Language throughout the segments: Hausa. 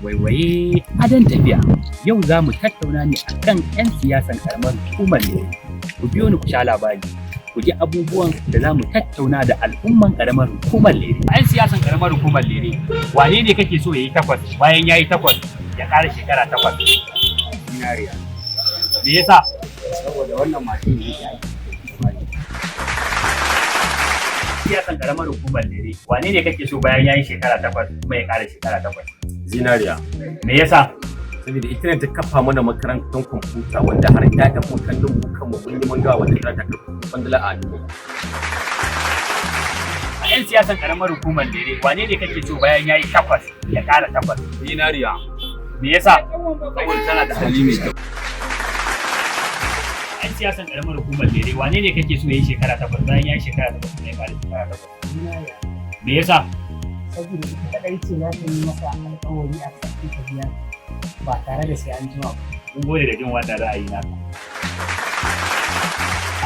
Waiwaye adon tafiya. Yau za mu tattauna ne akan 'yan siyasan karamar hukumar ne. Ku biyo ni ku sha labari. Ku ji abubuwan da za mu tattauna da al'umman karamar hukumar Lere. 'Yan siyasan karamar hukumar Lere, wane ne kake so ya yi 8, bayan ya yi 8 ya ƙara shekara 8? Zinariya. Me yasa? Saboda wannan mashin da yake aiki. Siyasan karamar hukumar Lere, wane ne kake so bayan ya yi shekara 8 kuma ya ƙara shekara 8? Zinariya. Me yasa? Saboda ita ne ta kafa mana makarantar kwamfuta, wanda har ƴaƴan mu kallon mu kanmu mun yi mun gawa wanda ta karɓi kwandala a hannu. A 'yan siyasan karamar hukumar Lere, wane ne kake so bayan ya yi 8 ya ƙara 8? Zinariya. Me yasa? Saboda tana da hali mai kyau. 'Yan siyasan karamar hukumar Lere, wane ne kake so ya yi shekara 8, bayan ya yi shekara 8 kuma ya ƙara shekara 8? Zinariya. Me yasa? Saboda ita kaɗai ce za ta yi maka alƙawari a kan ta biya ba tare da sai an jima ba. Mun gode da jin wannan ra'ayi naka.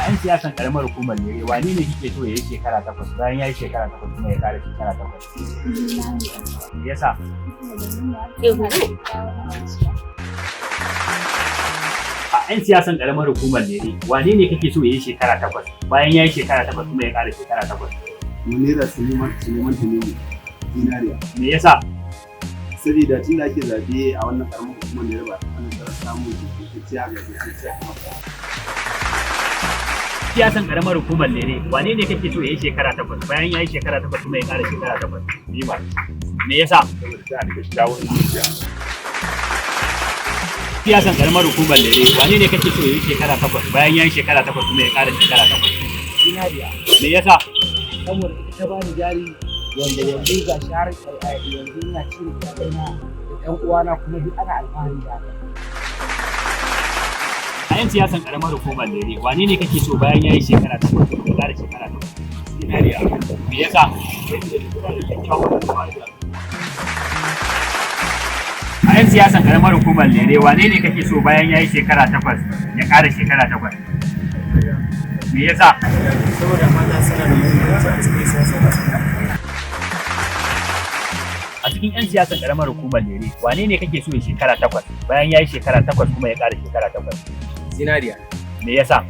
A 'yan siyasan karamar hukumar Lere, wane ne kike so ya yi shekara 8, bayan ya yi shekara 8 kuma ya ƙara shekara 8? Me yasa? A 'yan siyasan karamar hukumar Lere, wane ne kake so ya yi shekara 8, bayan ya yi shekara 8 kuma ya ƙara shekara 8? Munira Suleiman Suleiman Tanimu. Zinariya. Me yasa? Saboda tun da ake zaɓe a wannan karamar hukumar da ba ta nasarar samun jajirtacciya ga jajirtacciya kamar ta. Siyasan karamar hukumar Lere, wane ne kake so ya yi shekara 8, bayan ya yi shekara 8 kuma ya ƙara shekara 8? Nima. Me yasa? Saboda tana da kyakkyawar zuciya. Siyasan karamar hukumar Lere, wane ne kake so ya yi shekara 8, bayan ya yi shekara 8 kuma ya ƙara shekara 8? Zinariya. Me yasa? Saboda ita ta bani jari, wanda yanzu ga shi har yanzu ina cire iyalaina da ƴan uwana, kuma duk ana alfahari da haka. A 'yan siyasan karamar hukumar Lere, wane ne kake so bayan ya yi shekara 8 kuma ya ƙara shekara 8? Zinariya. Me yasa? Saboda tana da kyakkyawar zuciya. A 'yan siyasan karamar hukumar Lere, wane ne kake so bayan ya yi shekara 8 ya ƙara shekara 8? Me yasa? Saboda mata suna da muhimmanci a cikin siyasar ƙasa. A cikin 'yan siyasan karamar hukumar Lere, wane ne kake so ya shekara 8, bayan ya yi shekara 8 kuma ya ƙara shekara 8? Zinariya. Me yasa?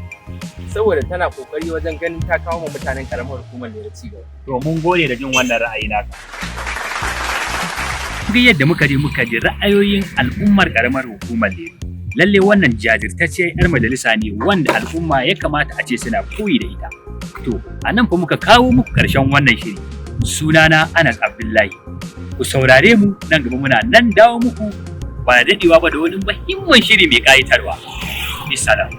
Saboda tana kokari wajen ganin ta kawo wa mutanen karamar hukumar Lere ci gaba. To, mun gode da jin wannan ra'ayi naka. Duk yadda muka je muka ji ra'ayoyin al'ummar karamar hukumar Lere. Lalle wannan jajirtacciyar 'yar majalisa ne wanda al'umma ya kamata a ce suna koyi da ita. To, a nan fa muka kawo muku ƙarshen wannan shiri. Sunana Anas Abdullahi. Ku saurare mu nan gaba, muna nan dawo muku ba da daɗewa ba da wani muhimmin shiri mai ƙayatarwa. Bisalam.